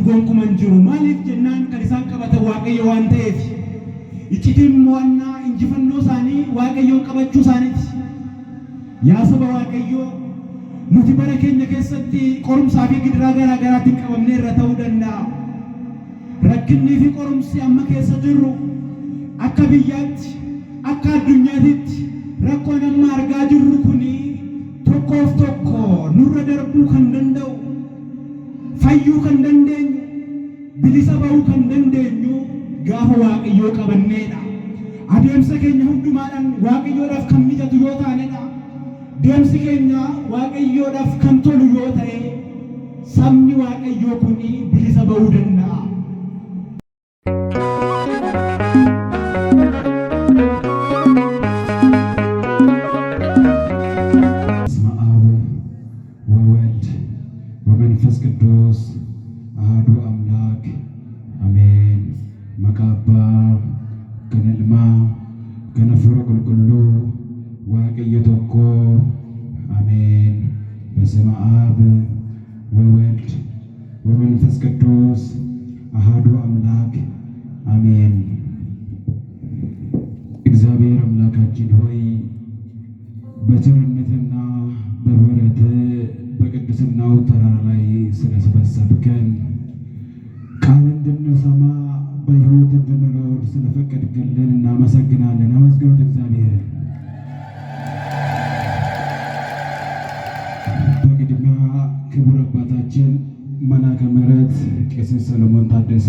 gonkuma hin jiru. Maaliif jennaan kan isaan qabatan Waaqayyo waan ta'eef. Iccitiin mo'annaa injifannoo isaanii Waaqayyoon qabachuu isaaniiti. Yaa saba Waaqayyoo, nuti bara keenya keessatti qorumsaa fi gidiraa garaa garaatiin qabamneerra ta'uu danda'a. Rakkinnii fi qorumsi amma keessa jirru akka biyyaatti, akka addunyaatitti rakkoon amma argaa jirru kun tokkoof tokko nurra darbuu kan danda'u, fayyuu kan dandeenyu, bilisa ba'uu kan dandeenyu gaafa Waaqayyoo qabanneedha. Adeemsa keenya hundumaadhaan Waaqayyoodhaaf kan mijatu yoo taanedha. Deemsi keenya Waaqayyoodhaaf kan tolu yoo ta'e sabni Waaqayyoo kun bilisa ba'uu danda'a. በስመ አብ ወወልድ ወመንፈስ ቅዱስ አሐዱ አምላክ አሜን። Maqaa Abbaa kan Ilmaa kan Hafuura Qulqulluu Waaqayyo tokko አሜን። በስመ አብ ወወልድ ወመንፈስ ቅዱስ አሐዱ አምላክ አሜን። እግዚአብሔር አምላካችን ሆይ በቸርነትና በምሕረት በቅድስናው ተራራ ላይ ስለሰበሰብከን ቃል እንድንሰማ በሕይወት እንድንኖር ስለፈቀድክልን እናመሰግናለን። አመስግኑት እግዚአብሔር። በቅድሚያ ክቡር አባታችን መላከ ምሕረት ቄስ ሰለሞን ታደሰ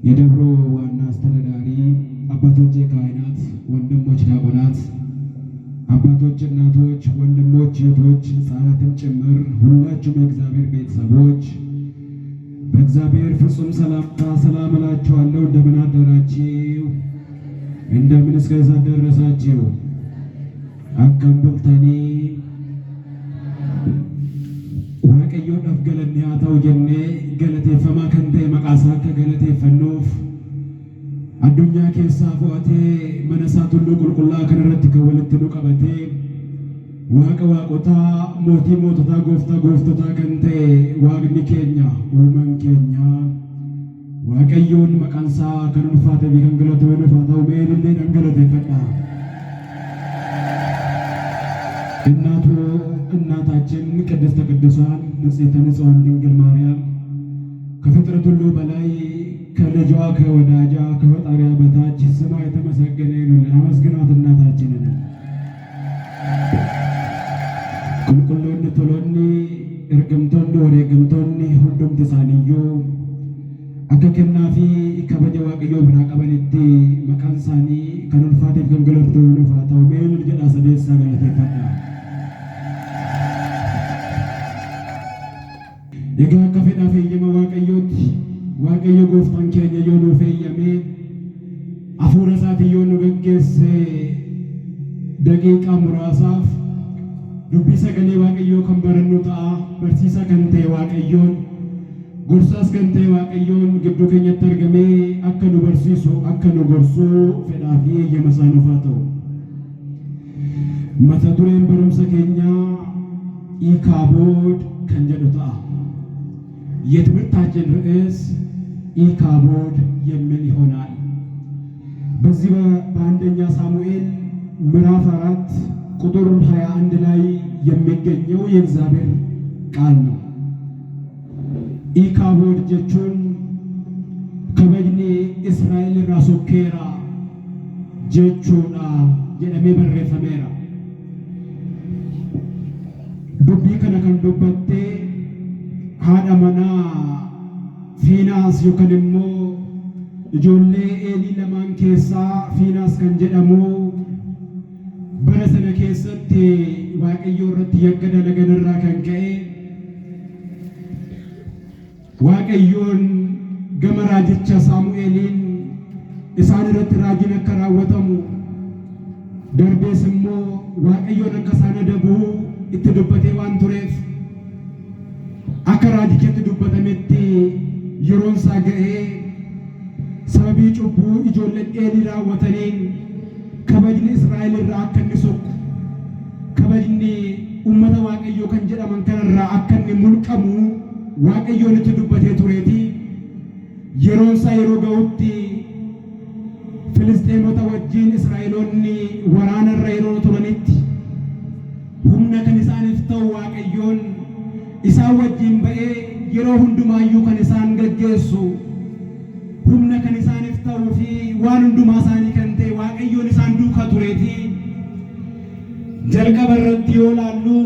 የደብሩ ዋና አስተዳዳሪ፣ አባቶቼ ካህናት፣ ወንድሞች ዲያቆናት፣ አባቶች፣ እናቶች፣ ወንድሞች፣ እህቶች፣ ሕፃናትም ጭምር ሁላችሁም የእግዚአብሔር ቤተሰቦች በእግዚአብሔር ፍጹም ሰላምታ ሰላም እላችኋለሁ። እንደምን አደራችሁ? እንደምን እስከ ሰዓት ደረሳችሁ? Akkam bultanii? Waaqayyoodhaaf galanni haa ta'u jennee galateeffamaa kan ta'e maqaa isaa akka galateeffannuuf addunyaa keessaa fo'atee mana isaa tulluu qulqullaa kanarratti kan walitti nu qabatee Waaqa waaqotaa mootii moototaa gooftaa gooftotaa kan ta'e Waaqni keenya uumaan keenya Waaqayyoon maqaan isaa kan ulfaatee fi kan galatame nuuf haa ta'u. Mee ililleedhaan galateeffadha. እናቱ እናታችን ቅድስተ ቅዱሳን ንጽሕተ ንጹሐን ድንግል ማርያም ከፍጥረት ሁሉ በላይ ከልጇ ከወዳጇ ከፈጣሪዋ በታች ስሟ የተመሰገነ ይሁንልን። አመስግኗት እናታችንን። Qulqulloonni toloonni ergamtoonni wareegamtoonni hundumti isaaniiyyuu akka kennaa fi kabaja Waaqayyoo biraa qabanitti maqaan isaanii kan ulfaateef kan galateeffamu nuuf haa ta'u. Mee eenyu jedhaa sadeessaa galateeffadha. Egaa akka fedhaaf eeyyama Waaqayyootti Waaqayyo gooftaan keenya yoo nuuf eeyyame hafuura isaatiin yoo nu geggeesse daqiiqaa muraasaaf dubbii sagalee Waaqayyoo kan barannu ta'a. Barsiisaa kan ta'e Waaqayyoon gorsaas kan ta'e Waaqayyoon gidduu keenyatti argamee akka nu barsiisu akka nu gorsu fedhaa fi eeyyama isaa nuuf haa ta'u. Mata dureen barumsa keenyaa Iikaabood kan jedhu ta'a. የትምህርታችን ርዕስ ኢካቦድ የሚል ይሆናል። በዚህ በአንደኛ ሳሙኤል ምዕራፍ 4 ቁጥር 21 ላይ የሚገኘው የእግዚአብሔር ቃል ነው። Iikaabood jechuun kabajni Israa'el irraa sokkeera jechuudha jedhamee barreeffameera. Dubbii kana kan dubbattee haadha manaa Fiinaas yookaan immoo ijoollee Eelii lamaan keessaa Fiinaas kan jedhamu bara sana keessatti Waaqayyoo irratti yakka dalagan irraa kan ka'e Waaqayyoon gama raajicha Saamu'eeliin isaan irratti raajiin akka raawwatamu darbees immoo Waaqayyoon akka isaan adabu itti dubbatee waan tureef akka raajichatti dubbatametti yeroon isaa ga'ee sababii cubbuu ijoolleen Eelii raawwataniin kabajni Israa'el irraa akka inni sokku kabajni uummata Waaqayyoo kan jedhaman kanarraa akka inni mulqamu Waaqayyoon itti dubbatee tureeti. Yeroon isaa yeroo ga'utti Filisxeemota wajjin Israa'eloonni waraana irra yeroo turanitti humna kan isaaniif ta'u Waaqayyoon isaan wajjin ba'ee yeroo hundumaayyuu kan isaan gaggeessu, humna kan isaaniif ta'uu fi waan hundumaa isaanii kan ta'e Waaqayyoon isaan duukaa tureeti. Jalqaba irratti yoo laallu,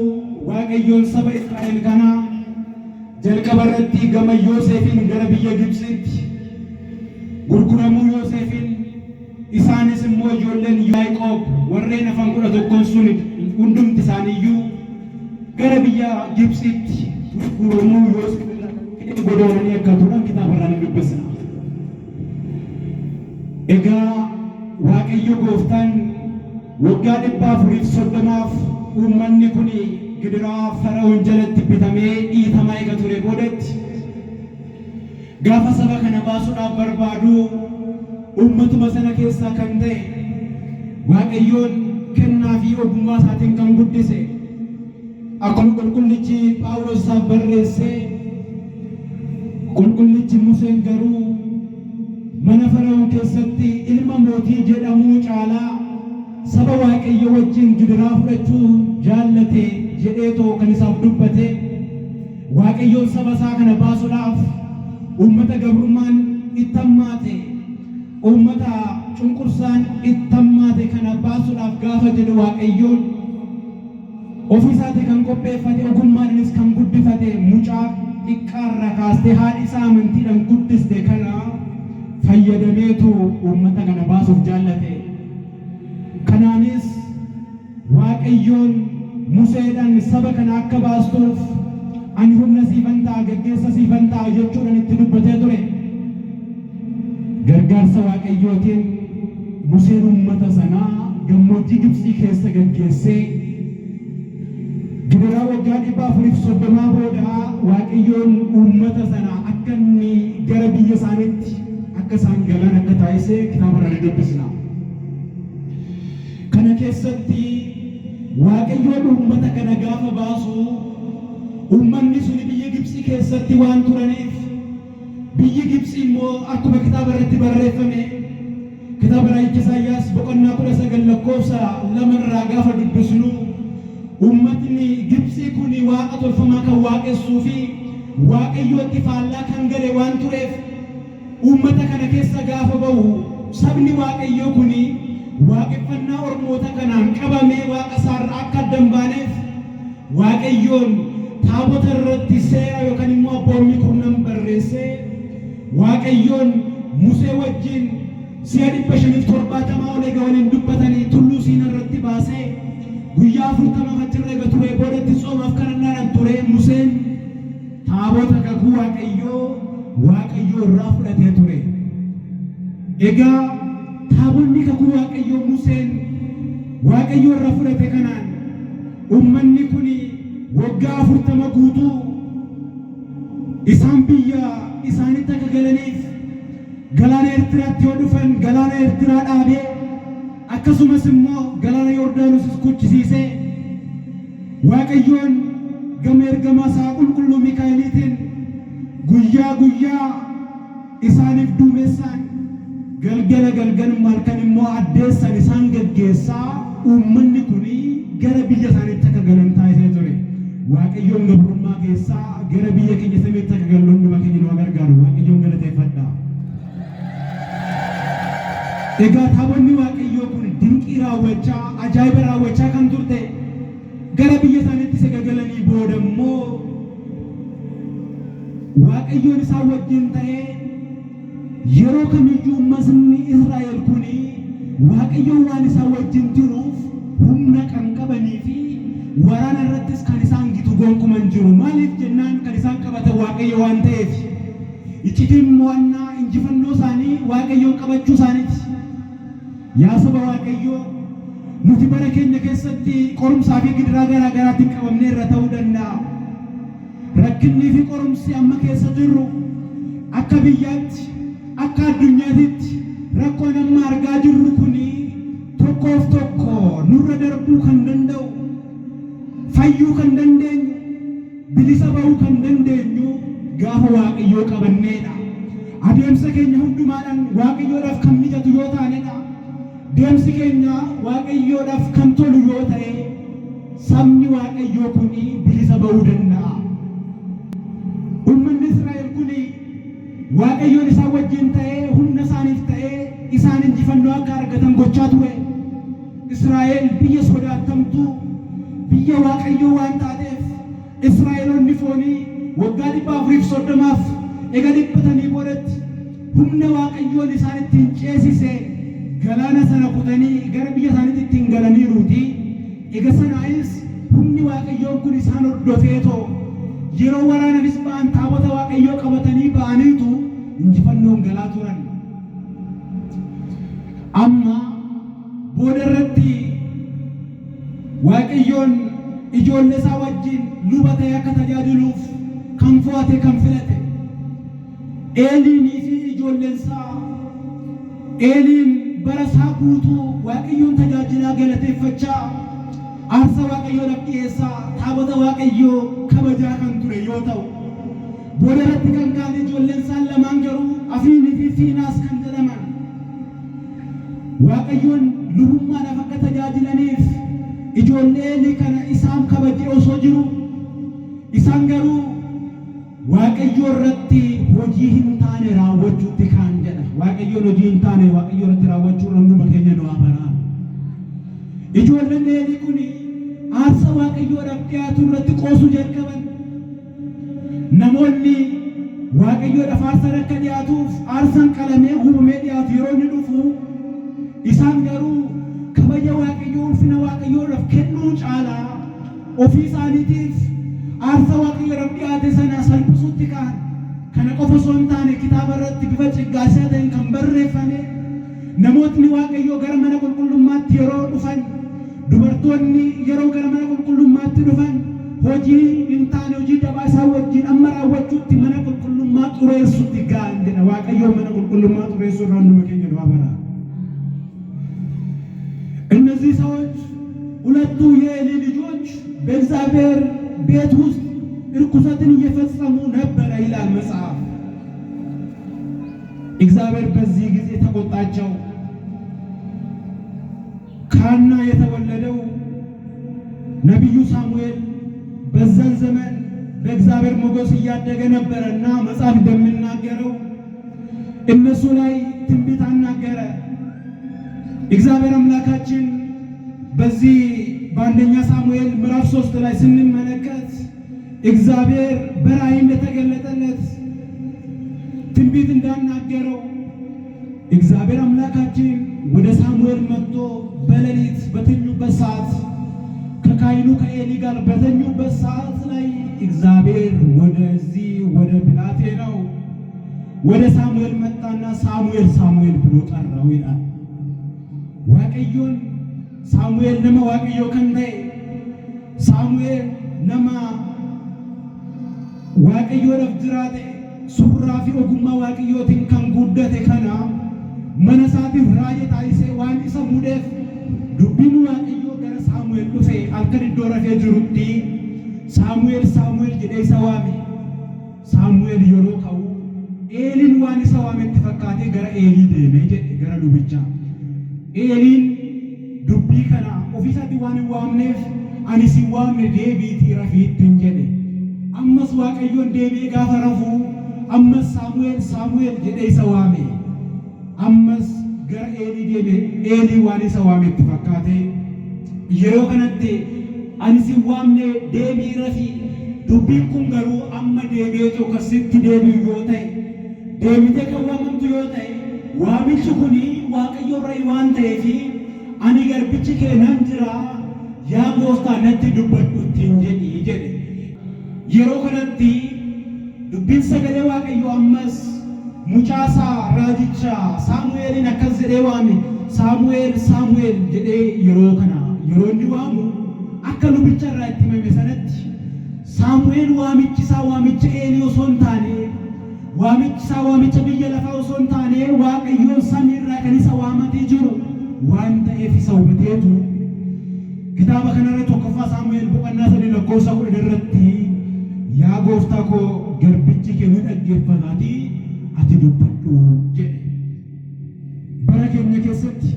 Waaqayyoon saba Israa'el kana jalqaba irratti gama Yoosefiin gara biyya Gibxiitti gurguramuu Yoosefiin, isaanis immoo ijoolleen Yaaqoob warreen hafan 11n sun hundumti isaaniiyyuu gara biyya Gibxiitti gurguramuu Yoosef irraa kan ka'e godaananii akka turan kitaaba irraa ni dubbisna. Egaa Waaqayyo gooftaan waggaa 430f uummanni kun gidiraa Fara'oon jalatti bitamee dhiitamaa eega ture boodatti, gaafa saba kana baasuudhaaf barbaadu, uummatuma sana keessaa kan ta'e, Waaqayyoon kennaa fi ogummaa isaatiin kan guddise, akkuma qulqullichi Phaawulos isaaf barreesse, "Qulqullichi Museen garuu mana Fara'oon keessatti ilma mootii jedhamuu caalaa saba Waaqayyo wajjin gidiraa fudhachuu jaallate" jedheetoo kan isaaf dubbate, Waaqayyoon saba isaa kana baasuudhaaf uummata gabrummaan itti hammaate, uummata cunqursaan itti hammaate kana baasuudhaaf gaafa jedhu, Waaqayyoon ofii isaatii kan qopheeffate, ogummaadhaanis kan guddifate, mucaa xiqqaarraa kaastee haadhi isaa amantiidhaan guddiste kana fayyadameetu uummata kana baasuuf jaallate. Kanaanis Waaqayyoon Museedhaan "Saba kana akka baastuuf ani humna siifan ta'a, geggeessa siifan ta'a" jechuudhaan itti dubbatee ture. Gargaarsa Waaqayyootiin Museen uummata sanaa gammoojjii Gibxii keessa gaggeessee, gidiraa waggaa 430 booda Waaqayyoon uummata sana akka inni gara biyya isaaniitti akka isaan galan akka taasise kitaaba irraa ni dubbisna. Kana keessatti Waaqayyoon uummata kana gaafa baasu, uummanni suni biyya Gibxii keessatti waan turaniif, biyyi Gibxii immoo akkuma kitaaba irratti barreeffame, kitaaba Raajicha Isaayyaas boqonnaa 19 lakkoofsa 2 irraa gaafa dubbisnu, uummatni Gibxii kun waaqa tolfamaa kan waaqessuu fi Waaqayyootti faallaa kan gale waan tureef, uummata kana keessa gaafa ba'u sabni Waaqayyoo kun waaqeffannaa ormoota kanaan qabamee waaqa isaarraa akka adda hin baaneef, Waaqayyoon taabota irratti seera yookaan immoo abboommii kurnan barreessee, Waaqayyoon Musee wajjin si'a 570 ol eega waliin dubbatanii, tulluu Siina irratti baasee guyyaa 40f achirra eega turee boodatti, tsoomaaf kadhannaadhaan ture, Museen taabota kakuu Waaqayyoo Waaqayyoo irraa fudhatee ture. Egaa taabonni kakuu Waaqayyoo Museen Waaqayyoo irraa fudhate kanaan uummanni kun waggaa 40 guutuu isaan biyya isaanitti akka galaniif, galaana Eertiraatti yoo dhufan galaana Eertiraa dhaabee, akkasumas immoo galaana Yordaanosis kuchisiisee, Waaqayyoon gama ergamaa isaa qulqulluu Mikaa'eliitiin guyyaa guyyaa isaaniif duumessaan, galgala galgaluma halkan immoo addeessan isaan gaggeessaa uummanni kun gara biyya isaaniitti akka galan taasisee ture. Waaqayyoon gabrummaa keessaa gara biyya keenya samiitti akka gallu hunduma keenya nu gargaaru. Waaqayyoon galateeffadha. Egaa taabonni Waaqayyoo kun dinqii raawwachaa, ajaa'iba raawwachaa kan turte, gara biyya isaaniitti isa gagalanii booda immoo Waaqayyoon isaan wajjin ta'ee, yeroo kamiyyuu uummatni Israa'el kun Waaqayyoon waan isaan wajjin jiruuf humna kan qabanii fi waraana irrattis kan isaan gitu gonkuman jiru. Maaliif jennaan, kan isaan qabatan Waaqayyo waan ta'eef. Iccitiin mo'annaa injifannoo isaanii Waaqayyoon qabachuu isaaniiti. Yaa saba Waaqayyoo, nuti bara keenya keessatti qorumsaa fi gidiraa garaa garaatiin qabamnee irra ta'uu danda'a. Rakkinnii fi qorumsi amma keessa jirru, akka biyyaatti, akka addunyaatitti rakkoon amma argaa jirru kuni tokkoof tokko nurra darbuu kan danda'u, fayyuu kan dandeenyu, bilisa ba'uu kan dandeenyu gaafa Waaqayyoo qabanneedha. Adeemsa keenya hundumaadhaan Waaqayyoodhaaf kan mijatu yoo taanedha. Deemsi keenya Waaqayyoodhaaf kan tolu yoo ta'e, sabni Waaqayyoo kun bilisa ba'uu danda'a. Uummanni Israa'el kun Waaqayyoon isaan wajjin ta'ee, humna isaaniif ta'ee, isaan injifannoo akka argatan gochaa ture. Israa'el biyya sodaatamtuu, biyya Waaqayyoo waan taateef, Israa'eloonni foonii waggaa 430f ega dhiphatanii boodatti humna Waaqayyoon isaan ittiin ceesise galaana sana kutanii gara biyya isaaniitti ittiin galaniiruutii. Ega sanaayis humni Waaqayyoon kun isaan hordofeetoo yeroo waraanafis ba'an taabota Waaqayyoo qabatanii ba'aniitu injifannoon galaa turan. Amma booda irratti Waaqayyoon ijoollee isaa wajjin luba ta'ee akka tajaajiluuf kan fo'ate, kan filate Eeliinii fi ijoolleen isaa. Eeliin bara isaa guutuu Waaqayyoon tajaajilaa, galateeffachaa, aarsaa Waaqayyoodhaaf dhiyeessaa, taabota Waaqayyoo kabajaa kan ture yoo ta'u, booda irratti kan ka'an ijoolleen isaa lamaan garuu, Afiinii fi Fiinaas kan jedhaman, Waaqayyoon lubummaadhaaf akka tajaajilaniif ijoollee Eelii kana isaan kabajee osoo jiru, isaan garuu Waaqayyoo irratti hojii hin taane raawwachuutti ka'an jedha. Waaqayyoon hojii hin taane Waaqayyoo irratti raawwachuu irra hunduma keenya nu haa baraaru. Ijoolleen Eelii kun aarsa Waaqayyoodhaaf dhiyaatu irratti qoosuu jalqaban. Namoonni Waaqayyoodhaaf aarsaan akka dhiyaatuuf aarsaan qalamee gubamee dhiyaatu yeroo inni dhufu, isaan garuu kabaja Waaqayyoo, ulfina Waaqayyoodhaaf kennuu caalaa ofii isaaniitiif aarsaa Waaqayyoodhaaf dhiyaate sana salphisuutti ka'an. Kana qofa osoo hin taane, kitaaba irratti bifa ciggaasisaa ta'een kan barreeffame, namootni Waaqayyoo gara mana qulqullummaatti yeroo dhufan, dubartoonni yeroo gara mana qulqullummaatti dhufan, hojii hin taane, hojii dabaa isaan wajjin amma raawwachuutti, mana qulqullummaa xureessutti ga'an jedha. Waaqayyoon mana qulqullummaa xureessuu irraa hunduma keenya nu haa baraaru. እነዚህ ሰዎች፣ ሁለቱ የኤሊ ልጆች፣ በእግዚአብሔር ቤት ውስጥ እርኩሰትን እየፈጸሙ ነበረ ይላል መጽሐፍ። እግዚአብሔር በዚህ ጊዜ ተቆጣቸው። ከሐና የተወለደው ነቢዩ ሳሙኤል በዛን ዘመን በእግዚአብሔር ሞገስ እያደገ ነበረና መጽሐፍ እንደሚናገረው እነሱ ላይ ትንቢት አናገረ። እግዚአብሔር አምላካችን በዚህ በአንደኛ ሳሙኤል ምዕራፍ 3 ላይ ስንመለከት እግዚአብሔር በራእይ እንደተገለጠለት፣ ትንቢት እንዳናገረው፣ እግዚአብሔር አምላካችን ወደ ሳሙኤል መጥቶ በሌሊት በተኙበት ሰዓት፣ ከካህኑ ከኤሊ ጋር በተኙበት ሰዓት ላይ እግዚአብሔር ወደዚህ ወደ ብላቴናው ወደ ሳሙኤል መጣና "ሳሙኤል፣ ሳሙኤል" ብሎ ጠራው ይላል። Waaqayyoon Saamu'eel nama Waaqayyoo kan ta'e, Saamu'eel nama Waaqayyoodhaaf jiraate, surraa fi ogummaa Waaqayyootiin kan guddate kana mana isaatiif raajii taasisee waan isa muudeef, dubbiin Waaqayyoo gara Saamu'eel dhufe. Halkan iddoo rafee jirutti "Saamu'eel, Saamu'eel" jedhee isa waame. Saamu'eel yeroo ka'u Eeliin waan isa waametti fakkaatee gara Eelii deemee jedhe, gara lubichaa. Eeliin dubbii kana ofiisaatii waan hin waamneef, "Ani si waamne, deebiitii rafiittiin" jedhe. Ammas Waaqayyoon deebi'ee gaafa rafuu ammas "Saamu'eel, Saamu'eel" jedhee isa waame. Ammas gara Eelii deeme, Eelii waan isa waametti fakkaate. Yeroo kanatti, "Ani si waamne, deebii rafii. Dubbiin kun garuu amma deebi'ee tokko sitti deebi'u yoo ta'e, deebitee kan waamamtu yoo ta'e, waamichi kun Waaqayyo irraa waan ta'eef ani garbichi kee nan jira, yaa gooftaa, natti dubbadhu" ittiin jedhi jedhe. Yeroo kanatti dubbiin sagalee Waaqayyoo ammas mucaasaa raajicha Saamu'eelin akkas jedhee waame: "Saamu'eel, Saamu'eel" jedhee. Yeroo kana yeroo inni waamu, akka lubicha irraa itti himame sanatti, Saamu'eel waamichi isaa waamicha Eelii osoo hin taane, waamichi isaa waamicha biyya lafaa osoo hin taane, Waaqayyoon samii irraa kan isa waamatee jiru waan ta'eef isa hubateetu, kitaaba kanarra tokkoffaa Saamu'eel boqonnaa 3 lakkoofsa 10 irratti Yaa gooftaa koo, garbichi kee ni dhaggeeffataatii ati dubbadhu jedhe. Bara keenya keessatti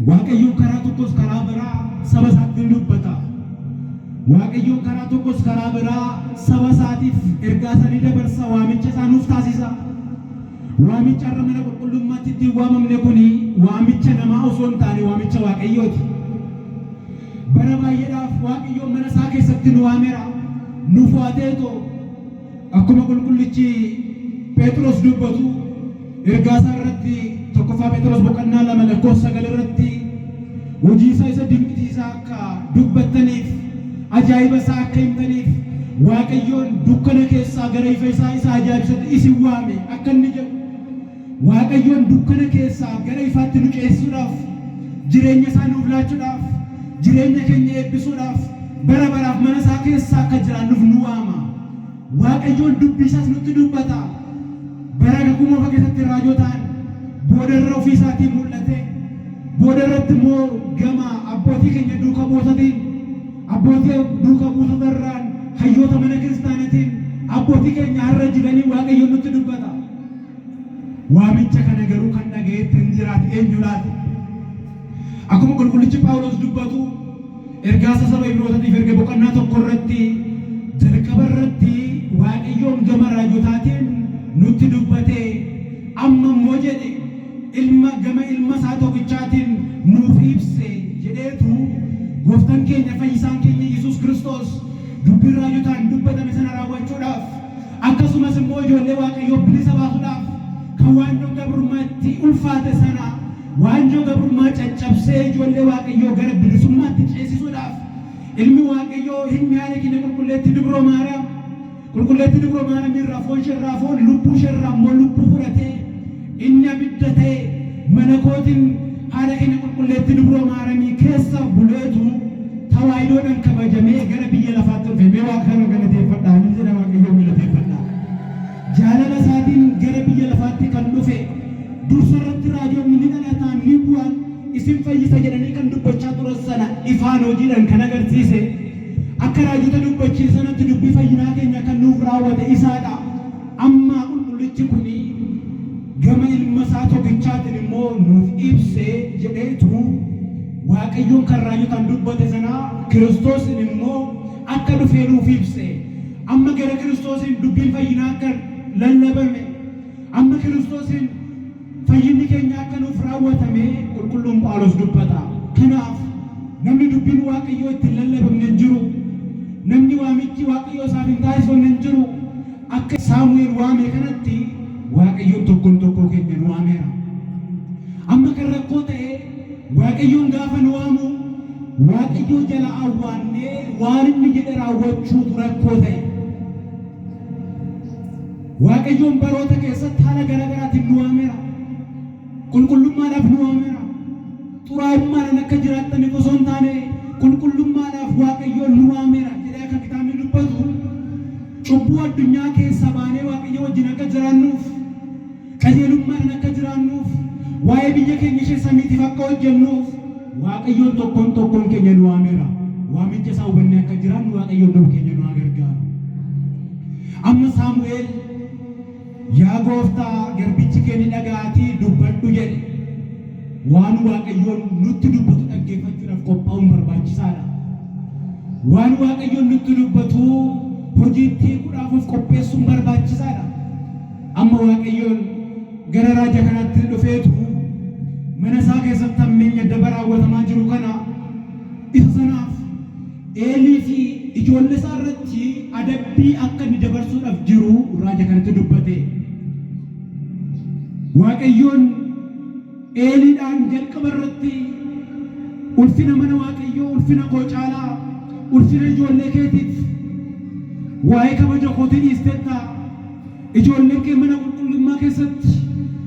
Waaqayyoon karaa tokkos karaa biraa saba isaatti ni dubbata. Waaqayyoon karaa tokkos karaa biraa saba isaatiif ergaa isaa ni dabarsa, waamicha isaa nuuf taasisa. Waamicha har'a mana qulqullummaatti ittiin waamamne kun waamicha namaa osoo hin taane waamicha Waaqayyooti. Bara baay'eedhaaf Waaqayyoon mana isaa keessatti nu waameera. Nu fo'ateetoo akkuma qulqullichi Phexros dubbatu ergaa isaa irratti, 1ffaa Phexros boqonnaa 2 lakkoofsa 9 irratti, hojii isaa isa dinqisiisaa akka dubbattaniif, ajaa'iba isaa akka himtaniif, Waaqayyoon dukkana keessaa gara ifa isaa isa ajaa'ibsatti isin waame akka inni jedhu, Waaqayyoon dukkana keessaa gara ifaatti nu ceesisuudhaaf, jireenya isaa nuuf laachuudhaaf, jireenya keenya eebbisuudhaaf, bara baraaf mana isaa keessa akka jiraannuuf nu waama. Waaqayyoon dubbii isaas nutti dubbata. Bara Kakuu Moofaa keessatti raajotaan, booda irra ofii isaatii mul'ate, booda irratti immoo gama abbootii keenya duuka buutotiin, abbootii duuka buutota irraan hayyoota mana kiristaanatiin, abbootii keenya har'a jiranii Waaqayyoon nutti dubbata. Waamicha kana garuu kan dhaga'etti hin jiraate eenyu laata? Akkuma qulqullichi Phaawulos dubbatu ergaa isaa saba Ibrootatiif erge boqonnaa 1 irratti, jalqaba irratti Waaqayyoon gama raajotaatiin nutti dubbate, amma immoo jedhe ilma gama ilma isaa tokkichaatiin nuuf ibse jedheetu, Gooftan keenya fayyisaan keenya Yesuus Kiristoos dubbii raajotaan dubbatame sana raawwachuudhaaf, akkasumas immoo ijoollee Waaqayyoo bilisa baasuudhaaf, kan waanjoon gabrummaa itti ulfaate sana waanjoo gabrummaa caccabsee ijoollee Waaqayyoo gara bilisummaatti ceesisuudhaaf, ilmi Waaqayyoo, ilmi haadha keenya qulqulleettii Dubroo Maariyaam, qulqulleettii Dubroo Maariyaam irraa foon ishee irraa foon, lubbuu ishee irraa immoo lubbuu fudhatee, inni abidda ta'e malakootiin haadha keenya qulqulleettii Dubroo Maariyaamii keessa buleetu tawaayidoodhaan kabajamee gara biyya lafaatti dhufe. Mee Waaqa kana galateeffadhaa. Inni jedha Waaqayyoon galateeffadhaa. Jaalala isaatiin gara biyya lafaatti kan dhufe, dursa irratti raajonni ni dhalataan, ni bu'an, isin fayyisa jedhanii kan dubbachaa turan sana ifaan hojiidhaan kan agarsiise, akka raajota dubbachiise sanatti dubbii fayyinaa keenya kan nuuf raawwate isaadha. Amma qulqullichi kun gama ilma isaa tokkichaatiin immoo nuuf ibse jedheetu, Waaqayyoon kan raajotaan dubbate sana Kiristoosin immoo akka dhufee nuuf ibse. Amma gara Kiristoosiin dubbiin fayyinaa akka lallabame, amma Kiristoosiin fayyinni keenya akka nuuf raawwatame qulqulluun Phaawulos dubbata. Kanaaf namni dubbiin Waaqayyoo itti hin lallabamne hin jiru. Namni waamichi Waaqayyoo isaaf hin taasifamne hin jiru. Akka Saamu'eel waame kanatti Waaqayyoon tokkoon tokkoo keenya nu waameera. Amma kan rakkoo ta'e, Waaqayyoon gaafa nu waamu Waaqayyoo jala awwaannee waan inni jedhe raawwachuutu rakkoo ta'e. Waaqayyoon baroota keessatti haala garaa garaatiin nu waameera. Qulqullummaadhaaf nu waameera. Xuraa'ummaadhaan akka jiraattaniif osoo hin taane qulqullummaadhaaf Waaqayyoon nu waameera jedhee akka kitaabni dubbatu, cubbuu addunyaa keessaa baanee Waaqayyo wajjin akka jiraannuuf, qajeelummaadhaan akka jiraannuuf, waa'ee biyya keenya ishee samiitiif akka hojjennuuf Waaqayyoon tokkoon tokkoon keenya nu waameera. Waamicha isaa hubannee akka jiraannu Waaqayyoon nama keenya nu haa gargaaru. Amma Saamu'eel, Yaa gooftaa, garbichi kee ni dhaga'aatii dubbadhu jedhe. Waan Waaqayyoon nutti dubbatu dhaggeeffachuudhaaf qophaa'uun barbaachisaadha. Waan Waaqayyoon nutti dubbatu hojiitti hiikuudhaaf of qopheessuun barbaachisaadha. Amma Waaqayyoon gara raaja kanaatti dhufeetu mana isaa keessatti hammeenya daba raawwatamaa jiru kana isa sanaaf Eelii fi ijoollee isaa irratti adabbii akka inni dabarsuudhaaf jiru raaja kanatti dubbate. Waaqayyoon Eeliidhaan jalqaba irratti ulfina mana Waaqayyoo ulfina koo caalaa ulfina ijoollee keetiif, waa'ee kabaja kootii dhiistetta. Ijoolleen kee mana qulqullummaa keessatti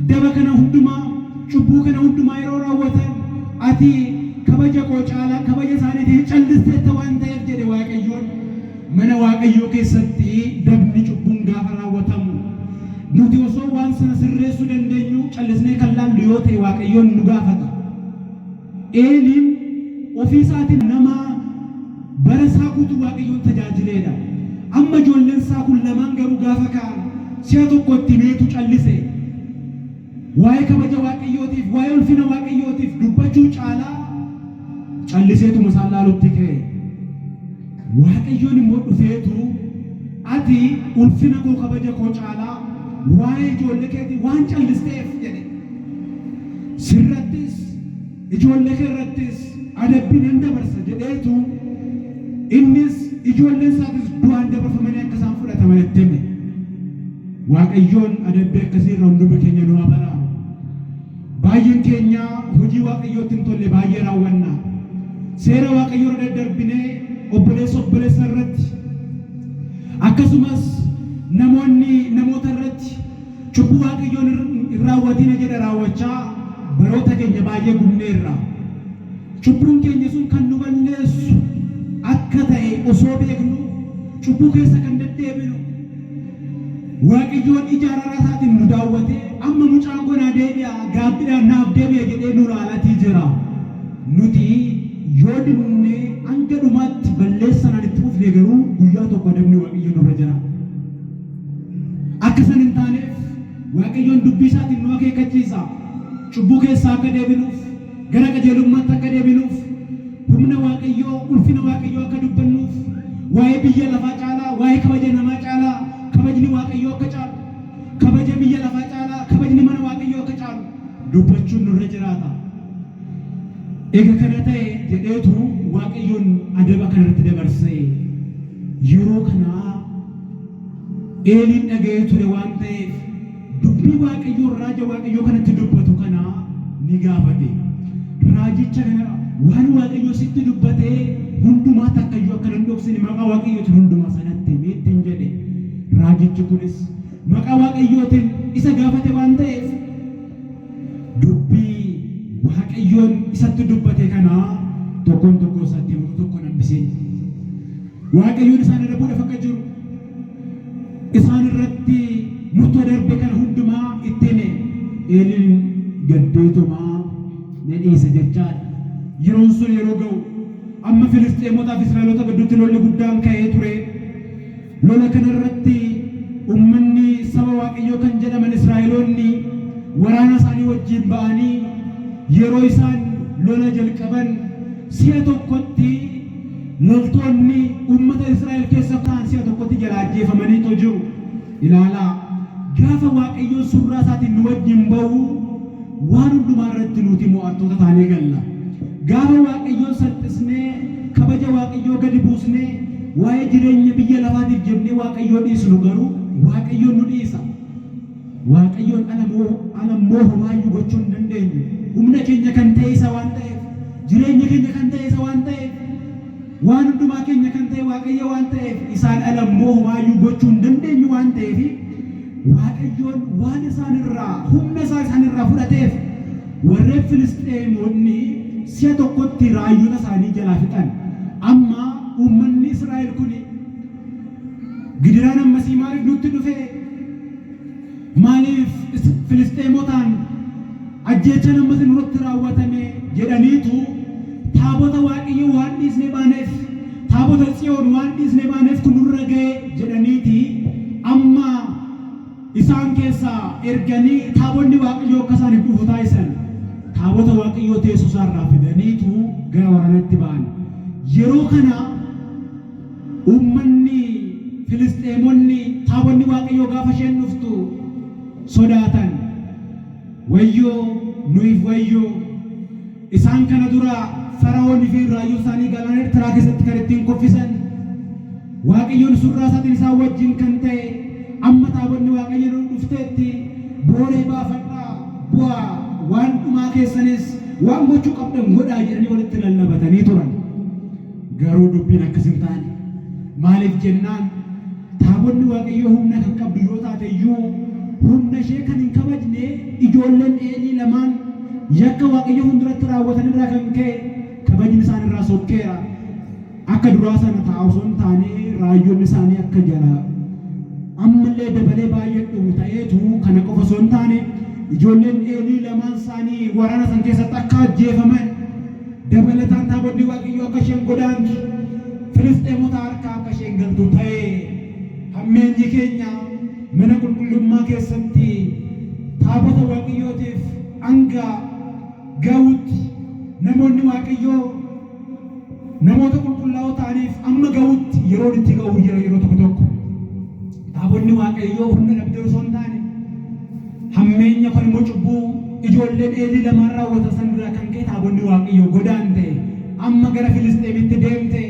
daba kana hundumaa, cubbuu kana hundumaa yeroo raawwatan ati kabaja koo caalaa kabaja isaaniitiif callisteetta waan ta'eef jedhe Waaqayyoon. Mana Waaqayyoo keessatti dabni, cubbuun gaafa raawwatamu nuti osoo waan sana sirreessuu dandeenyuu callisnee kan laallu yoo ta'e Waaqayyoon nu gaafata. Eeliin ofii isaatiin nama bara isaa guutuu Waaqayyoon tajaajileedha. Amma ijoolleen isaa kun lamaan garuu gaafa ka'an si'a tokko itti himeetu callise. Waa'ee kabaja Waaqayyootiif, waa'ee ulfina Waaqayyootiif dubbachuu caalaa calliseetuma isaan laalutti ka'e. Waaqayyoon immoo dhufeetu ati ulfina koo kabaja koo caalaa waa'ee ijoollee keetii waan callisteef jedhe. Sirrattis ijoollee kee irrattis adabbii nan dabarsa jedheetu innis ijoolleen isaatis du'aan dabarfamanii akka isaan fudhataman itti hime. Waaqayyoon adabbii akkasii irraa hunduma keenya nu haa baraaru. Baay'een keenya hojii Waaqayyootti hin tolle baay'ee raawwanna. Seera Waaqayyoo irra daddarbinee obboleessa obboleessa irratti akkasumas namoonni namoota irratti cubbuu Waaqayyoon hin raawwatina jedhe raawwachaa baroota keenya baay'ee gubneerra. Cubbuun keenya sun kan nu balleessu akka ta'e osoo beeknu cubbuu keessa kan deddeebinu Waaqayyoon ija araara isaatiin nu daawwatee amma mucaan koo naa deebi'a gaabbiidhaan naaf deebi'a jedhee nu ilaalatii jira. Nuti yoo dinnee hanga dhumaatti balleessanaan itti fufne garuu guyyaa tokko adabni Waaqayyoo nurra jira. Akka san hin taaneef Waaqayyoon dubbii isaatiin nu akeekkachiisa. Cubbuu keessaa akka deebinuuf, gara qajeelummaatti akka deebinuuf, humna Waaqayyoo, ulfina Waaqayyoo akka dubbannuuf, waa'ee biyya lafaa caalaa, waa'ee kabaja namaa caalaa kabajni Waaqayyoo akka caalu, kabaja biyya lafaa caalaa kabajni mana Waaqayyoo akka caalu dubbachuun nurra jiraata. Eega kana ta'e jedheetu Waaqayyoon adaba kanarratti dabarse. Yeroo kana Eeliin dhaga'ee ture waan ta'eef dubbii Waaqayyoo raaja Waaqayyoo kanatti dubbatu kana ni gaafate. Raajicha kana waan Waaqayyoo sitti dubbate hundumaa takkayyuu akka hin dhoksine maqaa Waaqayyootiin hundumaa sanatti himi ittiin jedhe. Raajichi kunis maqaa Waaqayyootiin isa gaafate waan ta'eef dubbii Waaqayyoon isatti dubbate kana tokkoon tokkoo isaatti himutu tokko hin hambisiin. Waaqayyoon isaan adabuudhaaf akka jiru isaan irratti murtoo darbe kana hundumaa itti hime. Eeliin gaddeetumaa ni dhiise jechaadha. Yeroon sun yeroo ga'u amma Filisxeemotaa fi Israa'eloota gidduutti lolli guddaan ka'ee ture. Lola kana irratti ummanni saba Waaqayyoo kan jedhaman Israa'eloonni waraana isaanii wajjin ba'anii yeroo isaan lola jalqaban si'a tokkotti loltoonni ummata Israa'el keessa ta'an si'a tokkotti jalaa ajjeefamaniitu jiru. Ilaalaa, gaafa Waaqayyoon surraa isaatiin nu wajjin ba'u waan hundumaa irratti nuti mo'attoota taanee galla. Gaafa Waaqayyoon salphisnee kabaja Waaqayyoo gadi buusnee waa'ee jireenya biyya lafaatiif jennee Waaqayyoo dhiisnu garuu Waaqayyoon nu dhiisa. Waaqayyoon ala moo ala immoo homaayyuu gochuu hin dandeenyu. Humna keenya kan ta'e isa waan ta'eef, jireenya keenya kan ta'e isa waan ta'eef, waan hundumaa keenya kan ta'e Waaqayyo waan ta'eef, isaan ala immoo homaayyuu gochuu hin dandeenyu waan ta'eef, Waaqayyoon waan isaan irraa humna isaa isaan irraa fudhateef warreen Filisxeemonni si'a tokkotti raayyota isaanii jalaa fixan. Amma uummanni Israa'el kun gidiraan ammasii maaliif nutti dhufe? Maaliif Filisxeemotaan ajjeechaan ammas nurratti raawwatame jedhaniitu taabota Waaqayyoo waan dhiisnee baaneef, taabota Tsiyoon waan dhiisnee baaneef kun nurra ga'e jedhaniiti amma isaan keessaa erganii taabonni Waaqayyoo akka isaaniif dhufu taasisan. Taabota Waaqayyoo teessoo isaarraa fidaniitu gara waraanaatti ba'an. Yeroo kana uummanni Filisxeemonni taabonni Waaqayyoo gaafa isheen dhuftu sodaatan. Wayyoo nuyiif wayyoo! Isaan kana dura Fara'oon fi raayyoo isaanii galaana Ertiraa keessatti kan ittiin kuffisan Waaqayyoon surraa isaatiin isaan wajjin kan ta'e amma taabonni Waaqayyo nu dhufteetti booree baafadhaa bu'aa waan dhumaa keessanis waan gochuu qabdan godhaa jedhanii walitti lallabatanii turan. Garuu dubbiin akkas hin taane. Maaliif jennaan taabonni Waaqayyoo humna kan qabdu yoo taate iyyuu humna ishee kan hin kabajne ijoolleen Eelii lamaan yakka Waaqayyo fuulduratti raawwatan irraa kan ka'e kabajni isaan irraa sokkeera. Akka duraa sana ta'a osoo hin taane raayyoonni isaanii akka jala ammallee dabalee baay'ee dhumu ta'eetu kana qofa osoo hin taane ijoolleen Eelii lamaan isaanii waraana san keessatti akka ajjeefaman dabalataan taabonni Waaqayyoo akka isheen godaantu Filisxeemota harkaa akka isheen galtu ta'e. Hammeenyi keenya mana qulqullummaa keessatti taabota Waaqayyootiif hanga ga'utti, namoonni Waaqayyoo namoota qulqullaa'oo ta'aniif amma ga'utti yeroon itti ga'u jira yeroo tokko tokko. Taabonni Waaqayyoo humna dhabdee osoo hin taane, hammeenya yookaan immoo cubbuu ijoolleen Eelii lamaan raawwatan san irraa kan ka'e taabonni Waaqayyoo godaante, amma gara Filisxeemitti deemte.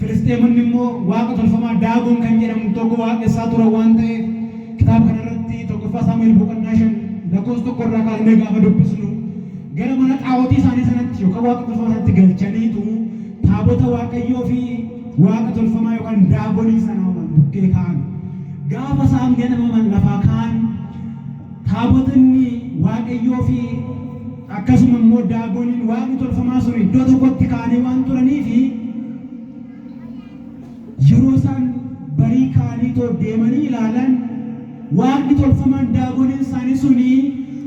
Filisxeemonni immoo waaqa tolfamaa Daagon kan jedhamu tokko waaqessaa turan waan ta'eef, kitaaba kanarratti 1ffaa Saamu'eel boqonnaa 5 lakkoofsa 1 irraa kaasnee gaafa dubbisnu, gara mana xaa'otii isaanii sanatti yookaan waaqa tolfamaa sanatti galchaniitu taabota Waaqayyoo fi waaqa tolfamaa yookaan Daagonii sana wal bukkee kaa'an. Gaafa isaan ganamaman lafaa ka'an, taabotni Waaqayyoo fi akkasuma immoo Daagoniin waaqni tolfamaa sun iddoo tokkotti ka'anii waan turaniif, yeroo isaan barii ka'anii too deemanii ilaalan, waaqni tolfamaan Daagoniin isaanii suni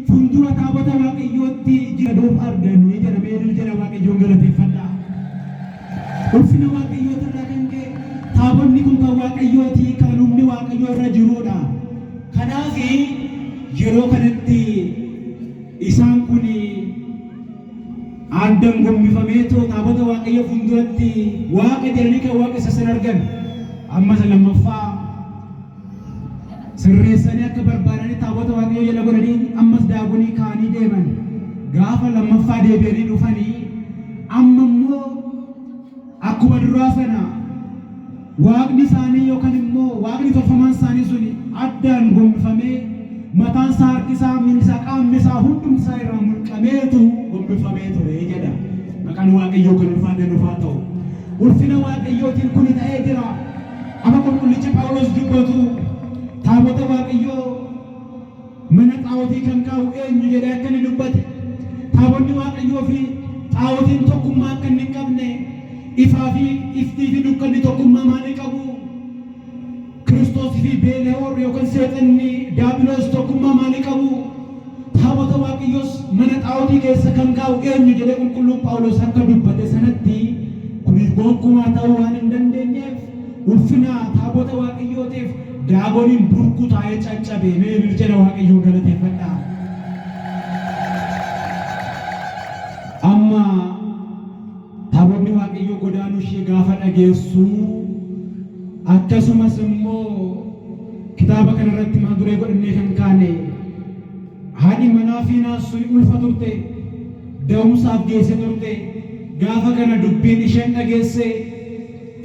fuuldura taabota Waaqayyootti jedhuuf arganii jedhamee jedha. Waaqayyoon galateeffadhaa. Ulfina Waaqayyoota irraa kan ka'e taabonni kun kan Waaqayyooti, kan humni Waaqayyoo irra jiruudha. Kanaaf yeroo kanatti isaan kun aaddan gombifameetoo taabota Waaqayyoo fuulduratti Waaqa jedhanii kan Waaqa isa san argan. Amma isa lammaffaa sirreessanii akka barbaadanii taabota Waaqayyoo jala godhanii ammas Daagonii ka'anii deeman. Gaafa lammaffaa deebi'anii dhufanii, amma immoo akkuma duraa sana waaqni isaanii yookaan immoo waaqni tolfamaan isaanii sun addaan gombifamee, mataan isaa, harki isaa, miilli isaa, qaamni isaa hundumti isaa irraa mulqameetu gombifamee ture jedha. Maqaan Waaqayyoo kan ulfaate nuuf haa ta'u. Ulfina Waaqayyootiin kuni ta'ee jira. Amma qulqullichi Phaawulos dubbatu, taabota Waaqayyoo mana xaa'otii kan kaa'u eenyu jedhee akka inni dubbate, taabonni Waaqayyoo fi xaa'otiin tokkummaa akka inni hin qabne, ifaa fi iftii fi dukkanni tokkummaa maalii qabu? Kiristoosii fi Beelehoor yookaan seexanni Daabiloos tokkummaa maalii qabu? Taabota Waaqayyoos mana xaa'otii keessa kan kaa'u eenyu jedhee qulqulluun Phaawulos akka dubbate sanatti, kunis gonkumaa ta'uu waan hin dandeenyeef ulfina taabota Waaqayyootiif Daagoniin burkutaa'ee caccabe. Mee bilchina Waaqayyoon galateeffadhaa. Amma taabonni Waaqayyoo godaanuu ishee gaafa dhageessu, akkasumas immoo kitaaba kanarratti mata duree godhannee kan kaane, haadhi manaa Fiinaas sun ulfa turte, da'umsaaf geesse turte. Gaafa kana dubbiin isheen dhageesse,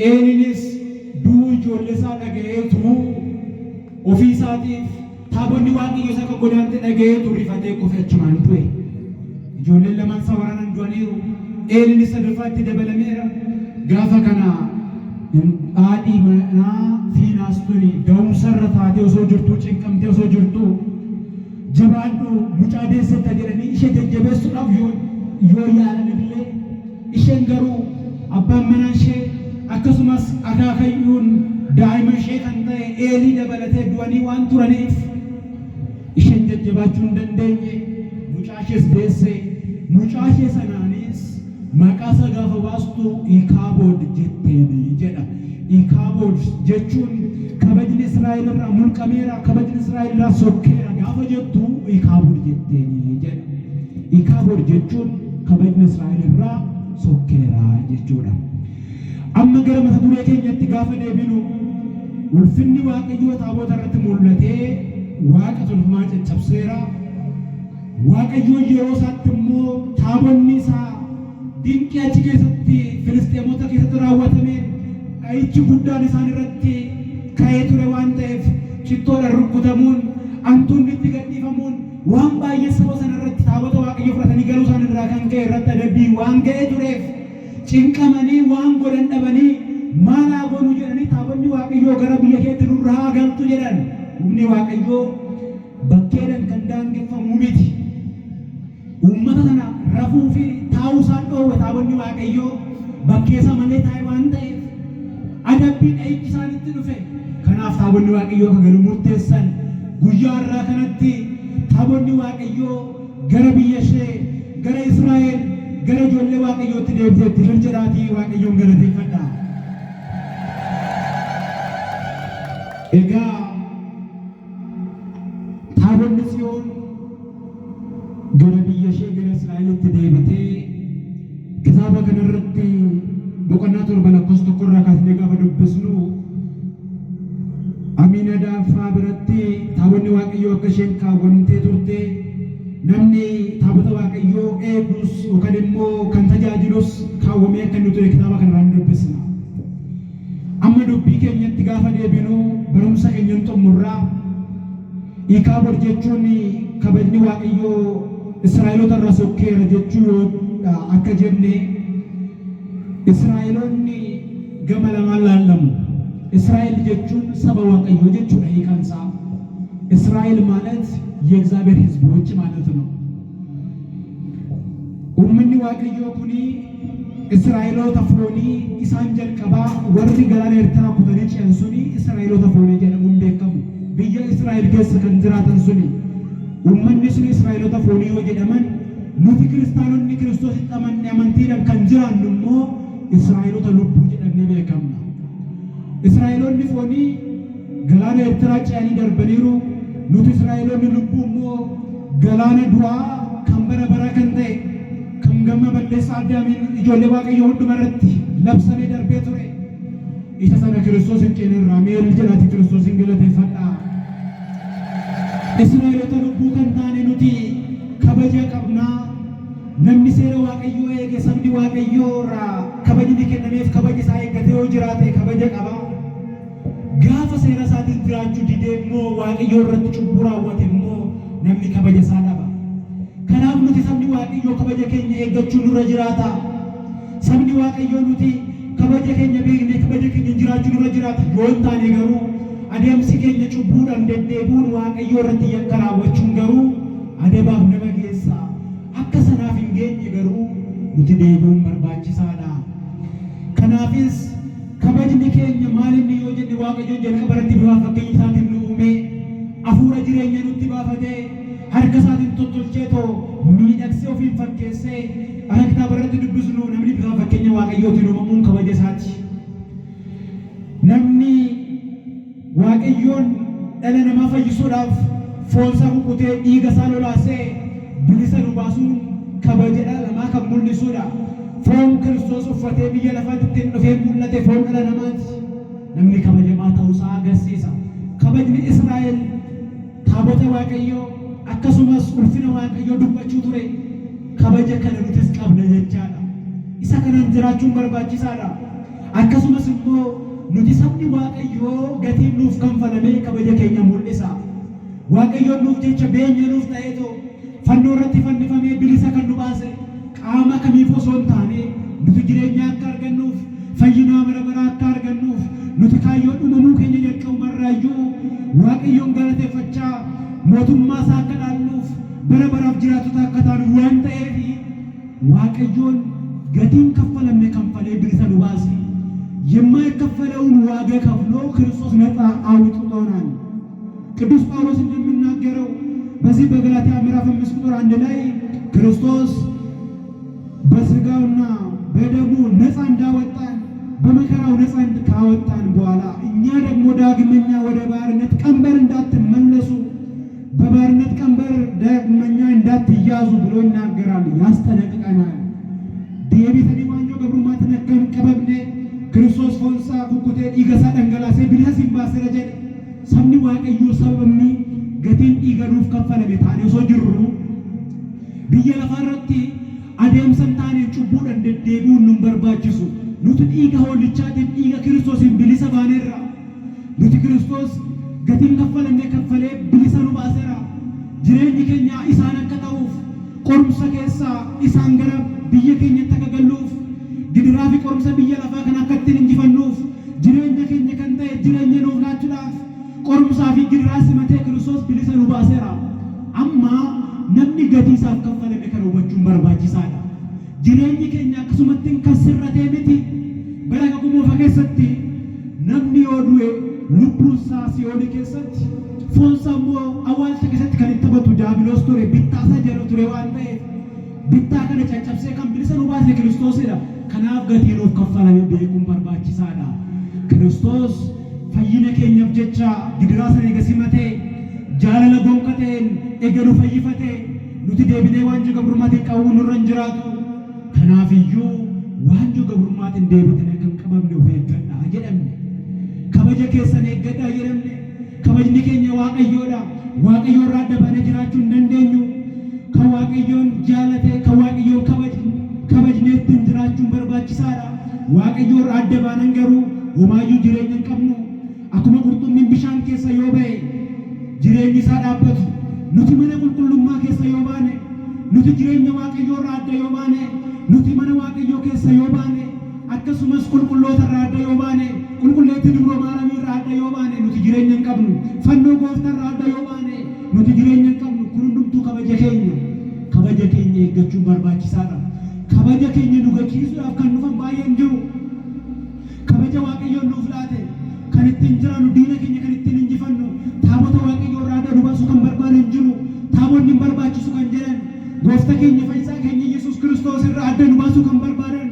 Eeliinis du'uu ijoollee isaa dhaga'eetu, ofii isaatiif taabonni Waaqayyoos akka godaante dhaga'eetu rifatee kufe, achumaan du'e. Ijoolleen lamaan isaa waraanan du'aniiru. Eeliinis sadaffaatti dabalameera. Gaafa kana haadhi manaa Fiinaas tuni da'umsarra taatee osoo jirtuu, cinqamtee osoo jirtuu, jabaadhu, mucaa deessetta jedhanii ishee jajjabeessuudhaaf yoo yaalan illee, isheen garuu abbaan manaa ishee akkasumas akaakayyuun daa'ima ishee kan ta'e Eelii dabalatee du'anii waan turaniif isheen jajjabaachuu hin dandeenye. Mucaa ishees deesse. Mucaa ishee sanaanis maqaa isaa gaafa baastu Ikaabood jetteeni jedha. Ikaabood jechuun kabajni Israa'el irraa mulqameera, kabajni Israa'el irraa sokkeera gaafa jettu Ikaabood jetteeni jedha. Ikaabood jechuun kabajni Israa'el irraa sokkeera jechuudha. Amma gara mata duree keenyatti gaafa deebinu, ulfinni Waaqayyoo taabota irratti mul'atee waaqa tolfamaa caccabseera. Waaqayyo yeroo isaatti immoo taabonni isaa dinqii achi keessatti Filisxeemota keessatti raawwatameen dha'ichi guddaan isaan irratti ka'ee ture waan ta'eef, cittoodhaan rukkutamuun, hantuunni itti gadhiifamuun, waan baay'ee saba sana irratti taabota Waaqayyoo fudhatanii galuu isaan irraa kan ka'e irratti adabbii waan ga'ee tureef, cinqamanii waan godhan dhabanii, maal haa goonu jedhanii, taabonni Waaqayyoo gara biyya keetti nurra haa galtu jedhan. Humni Waaqayyoo bakkeedhaan kan daangeffamu miti. Uummata sana rafuu fi taa'uu isaan dhoowwe taabonni Waaqayyoo bakkee isaa malee taa'e waan ta'eef adabbii dha'ichi isaanitti dhufe. Kanaaf taabonni Waaqayyoo akka galu murteessan. Guyyaa har'aa kanatti taabonni Waaqayyoo gara biyya ishee, gara Israa'el, gara ijoollee Waaqayyootti deebiteetti. Ilil jedhaatii Waaqayyoon galateeffadhaa. Egaa taabonni Tsiyoon gara biyya ishee gara Israa'elitti deebitee kitaaba kanarratti boqonnaa 7 lakkoofsa 1 irraa kaasnee gaafa dubbisnu Amiinadaab faa biratti taabonni Waaqayyoo akka isheen kaawwamtee turte namni taabota Waaqayyoo eegus yookaan immoo kan tajaajilus kaawwamee akka inni ture kitaaba kanarraa ni dubbisna. Amma dubbii keenyatti gaafa deebinu barumsa keenya hin xummurraa. Iikaabood jechuun kabajni Waaqayyoo Israa'eloota irraa sokkeera jechuu yoo akka jenne Israa'eloonni gama lamaan laallamu. Israa'el jechuun saba Waaqayyoo jechuudha hiikaan isaa. እስራኤል ማለት የእግዚአብሔር ሕዝቦች ማለት ነው። Uummanni Waaqayyoo kuni Israa'eloota foonii isaan jalqabaa warri galaana Eertiraa kutanii ce'an suni Israa'eloota foonii jedhamuun beekamu. Biyya Israa'el keessa kan jiraatan suni. Uummanni sun Israa'eloota foonii yoo jedhaman, nuti kiristaanonni Kiristoositti amanne amantiidhaan kan jiraannu immoo Israa'eloota lubbuu jedhamnee beekamna. Israa'eloonni foonii galaana Eertiraa ce'anii darbaniiru. Nuti Israa'eloonni lubbuu immoo galaana du'aa kan bara baraa kan ta'e kan gama balleessaa Addaamiin ijoollee Waaqayyoo hunduma irratti labsamee darbee ture. Isa sana Kiristoos hin ceenerraa mee jedhaati Kiristoos hin galateeffadhaa. Israa'eloota lubbuu kan taane nuti kabaja qabnaa. Namni seera Waaqayyoo eege sabni Waaqayyoo irraa kabajni kennameef kabaja isaa eeggatee yoo jiraate kabaja qaba. Gaafa seera isaatiin jiraachuu didee immoo Waaqayyoo irratti cubbuu raawwate immoo namni kabaja isaa dhaba. Kanaaf nuti sabni Waaqayyoo kabaja keenya eeggachuu nurra jiraata. Sabni Waaqayyoo nuti kabaja keenya beeknee kabaja keenya jiraachuu nurra jiraata. Yoo hin taane garuu adeemsi keenya cubbuudhaan deddeebi'uun Waaqayyoo irratti yakka raawwachuun garuu adabaaf nama geessa. Akka sanaaf hin geenye garuu nuti deebi'uun barbaachisaadha. Kanaafis kabajni keenya maal inni yoo jenne Waaqayyoon jalqaba irratti bifa fakkeenya isaatiin nu uume, hafuura jireenya nutti baafatee, harka isaatiin tottolchee too miidhagsee ofiin fakkeessee akka kitaaba irratti dubbisnu namni bifa fakkeenya Waaqayyootiin uumamuun kabaja isaati. Namni Waaqayyoon dhala namaa fayyisuudhaaf foon isaa kukkutee dhiiga isaa lolaasee bilisa nu baasuun kabaja dhala namaa kan mul'isuudha. Foon Kiristoos uffatee biyya lafaatti ittiin dhufee mul'ate foon dhala namaati. Namni kabajamaa ta'uusaa agarsiisa. Kabajni Israa'el taabota Waaqayyoo akkasumas ulfina Waaqayyoo dubbachuu ture. Kabaja kana nutis qabna jechaadha. Isa kanaan jiraachuun barbaachisaadha. Akkasumas immoo nuti sabni Waaqayyoo gatiin nuuf kanfalamee kabaja keenya mul'isa. Waaqayyoon nuuf jecha beenya nuuf ta'eetoo fannoo irratti fannifamee bilisa kan nu baase qaama kamiif osoo hin taane nuti jireenya akka argannuuf, fayyinaa bara baraa akka argannuuf, nuti kaayyoo uumamuu keenya jalqabumarraayyuu Waaqayyoon galateeffachaa mootummaa isaa akka dhaalluuf bara baraaf jiraattota akka taanuuf waan ta'eef Waaqayyoon gatiin kaffalamne kanfalee bilisa nu baase. የማይከፈለውን ዋጋ ከፍሎ ክርስቶስ ነፃ አውጥቶናል። ቅዱስ ጳውሎስ እንደሚናገረው በዚህ በገላትያ ምዕራፍ 5 ቁጥር 1 ላይ ክርስቶስ በስጋውና በደሙ ነፃ እንዳወጣን በመከራው ነፃ ካወጣን በኋላ እኛ ደግሞ ዳግመኛ ወደ ባርነት ቀንበር እንዳትመለሱ በባርነት ቀንበር ዳግመኛ እንዳትያዙ ብሎ ይናገራል፣ ያስጠነቅቀናል። Deebitanii waanjoo gabrummaatiin akka hin qabamne Kiristoos foonsaa kukkutee dhiiga isaa dhangalaasee bilisa isin baaseera jedhe. Sabni Waaqayyoo sababni gatiin dhiiga nuuf kaffalame taanee osoo jirru biyya lafaa irratti adeemsa hin taane cubbuudhaan deddeebi'uun nun barbaachisu. Nuti dhiiga hoolichaatiin dhiiga Kiristoosiin bilisa baaneerra. Nuti Kiristoos gatiin kaffalamne kaffalee bilisa nu baaseera. Jireenyi keenya isaan akka ta'uuf qorumsa keessaa isaan gara biyya keenyatti akka galluuf gidiraa fi qorumsa biyya lafaa kana akka ittiin injifannuuf jireenya keenya kan ta'e jireenya nuuf laachuudhaaf qorumsaa fi gidiraa simatee Kiristoos bilisa nu baaseera. Amma namni gatii isaaf kaffalame kana hubachuun barbaachisaadha. Jireenyi keenya akkasumatti kan sirratee miti. Bara kakuu moofaa keessatti namni yoo du'e lubbuun isaa si'oolii keessatti foonsaa immoo awwaalcha keessatti kan itti taphatu daabiloos ture bittaa isaa jala ture waan ta'eef bittaa kana caccabsee kan bilisa nu baase Kiristoosidha. Kanaaf gatii nuuf kaffalame beekuun barbaachisaadha. Kiristoos Fayyina keenyaaf jecha gidiraa sana eega simatee, jaalala gonka ta'een eega nu fayyifatee, nuti deebinee waanjoo gabrummaatiin qabamuu nurra hin jiraatu. Kanaaf iyyuu waanjoo gabrummaatiin deebitanii akka hin qabamne of eeggadhaa jedhamne. Kabaja keessan eeggadhaa jedhamne. Kabajni keenya Waaqayyoodha. Waaqayyo irraa adda baanee jiraachuu hin dandeenyu. Kan Waaqayyoon jaalate, kan Waaqayyoon kabajnee ittiin jiraachuun barbaachisaadha. Waaqayyo irraa adda baanan garuu homaayyuu jireenya hin qabnu. Akkuma qurxummiin bishaan keessa yoo ba'e jireenyi isaa dhaabbatu, nuti mana qulqullummaa keessa yoo baane, nuti jireenya Waaqayyoo irraa adda yoo baane, nuti mana Waaqayyoo keessa yoo baane, akkasumas qulqulloota irraa adda yoo baane, qulqulleettii Dubroo Maaramii irraa adda yoo baane, nuti jireenya hin qabnu. Fannoo Gooftaa irraa adda yoo baane, nuti jireenya hin qabnu. Kun hundumtuu kabaja keenya. Kabaja keenya eeggachuun barbaachisaadha. Kabaja keenya nu gachiisuudhaaf kan dhufan baay'een jiru. Kabaja Waaqayyoon nuuf laate kan ittiin jiraannu, diina keenya kan ittiin injifannu, taabota Waaqayyoo irraa adda nu baasuu kan barbaadan jiru. Taabonni hin barbaachisu kan jedhan, Gooftaa keenya Fayyisaa keenya Yesuus Kiristoos irraa adda nu baasuu kan barbaadan,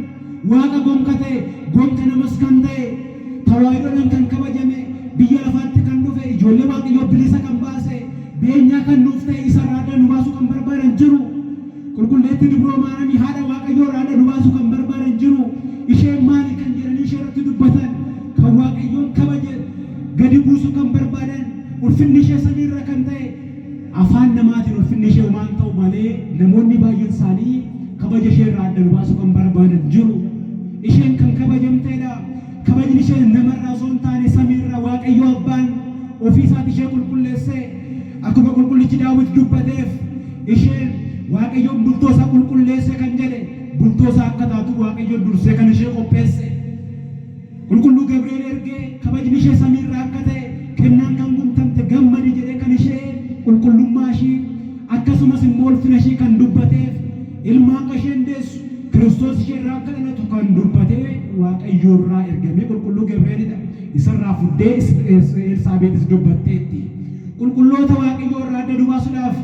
Waaqa gonka ta'e, gonka namas kan ta'e, tawaayidoodhaan kan kabajame, biyya lafaatti kan dhufe, ijoollee Waaqayyoo bilisa kan baase, beenyaa kan nuuf ta'e, isa irraa adda nu baasuu kan barbaadan jiru. Qulqulleettii Dubroo Maaramii haadha Waaqayyoo irraa adda nu baasuu kan barbaadan jiru. Isheen maali kan jedhanii ishee irratti dubbatan, kan Waaqayyoon kabaje gadi buusuu kan barbaadan, ulfinni ishee samiirra kan ta'e, afaan namaatiin ulfinni ishee homaan ta'u malee, namoonni baay'een isaanii kabaja ishee irraa adda nu baasuu kan barbaadan jiru. Isheen kan kabajamteedha. Kabajni ishee namarraa osoo hin taane samiirra Waaqayyo Abbaan ofii isaati ishee qulqulleesse. Akkuma qulqullichi Daawit dubbateef, isheen Waaqayyoon bultoo isaa qulqulleesse kan jedhe, bultoo isaa akka taatu Waaqayyoon dursee kan ishee qopheesse. Qulqulluu Gabri'eel ergee kabajni ishee samiirraa akka ta'e, kennaan kan guutamte gammadi jedhee kan ishee qulqullummaa ishii akkasumas immoo ulfina ishii kan dubbateef, ilma akka isheen deessu, Kiristoos ishee irraa akka dhalatu kan dubbatee Waaqayyo irraa ergamee qulqulluu Gabri'eelidha. Isarraa fuddee Elsaabeetis dubbatteetti. Qulqulloota Waaqayyoo irraa adda nu baasuudhaaf,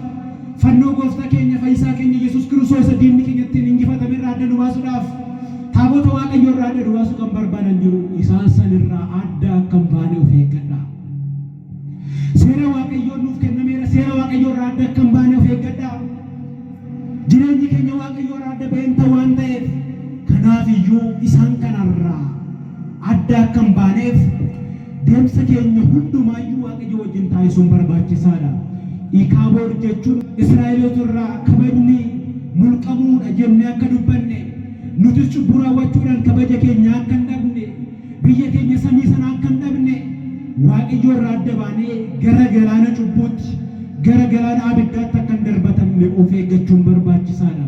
fannoo Gooftaa keenya Fayyisaa keenya Yesuus Kiristoos isa diinni keenya ittiin injifatame irraa adda nu baasuudhaaf, taabota Waaqayyoo irraa adda nu baasuu kan barbaadan jiru. Isaan san irraa adda akka hin baane of eeggadhaa. Seera Waaqayyoo nuuf kennameera. Seera Waaqayyoo irraa adda akka hin baane of eeggadhaa. Jireenyi keenya Waaqayyoo irraa adda baheen ta'u waan ta'eef, kanaaf iyyuu isaan kanarraa adda akka hin baaneef deemsa keenya hundumaayyuu Waaqayyo wajjin taasisuun barbaachisaadha. Ikaabood jechuun Israa'eloota irraa kabajni mulqamuudha jennee akka dubbanne, nutis cubbuu raawwachuudhaan kabaja keenya akka hin dhabne, biyya keenya samii sana akka hin dhabne, Waaqayyo irraa adda baanee gara galaana cubbuutti, gara galaana abiddaatti akka hin darbatamne of eeggachuun barbaachisaadha.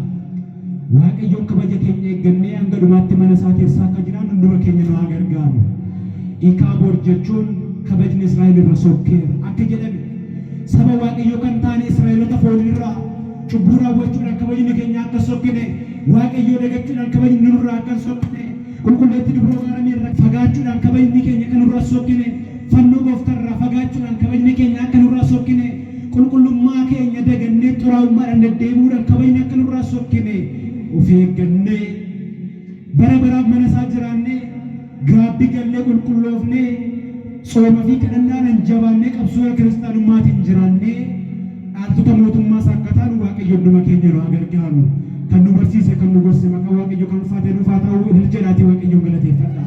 Waaqayyoon kabaja keenya eeggannee hanga dhumaatti mana isaa keessaa akka jiraannu hunduma keenya nu haa gargaaru. Ikaabood jechuun kabajni Israa'el irra sokkeera akka jedhame, saba Waaqayyoo kan taane Israa'eloota foonirraa cubbuu raawwachuudhaan kabajni keenya akka sokkine, Waaqayyoo dagachuudhaan kabajni nurraa akka hin sokkine, qulqulleettii Dubroo Maaramii irraa fagaachuudhaan kabajni keenya akka nurraa sokkine, fannoo Gooftaa irraa fagaachuudhaan kabajni keenya akka nurraa sokkine, qulqullummaa keenya dagannee xuraa'ummaadhaan deddeebi'uudhaan kabajni akka nurraa sokkine of eeggannee bara baraaf mana isaa jiraannee, gaabbii gallee qulqulloofnee, tsooma fi kadhannaadhaan jabaannee, qabsoo kiristaanummaatiin jiraannee dhaaltota mootummaa isaa akka taanu Waaqayyo hunduma keenya nu haa gargaaru. Kan nu barsiise, kan nu gorse, maqaa Waaqayyo kan ulfaatee nuuf haa ta'u. Ilil jedhaatii Waaqayyoon galateeffadha.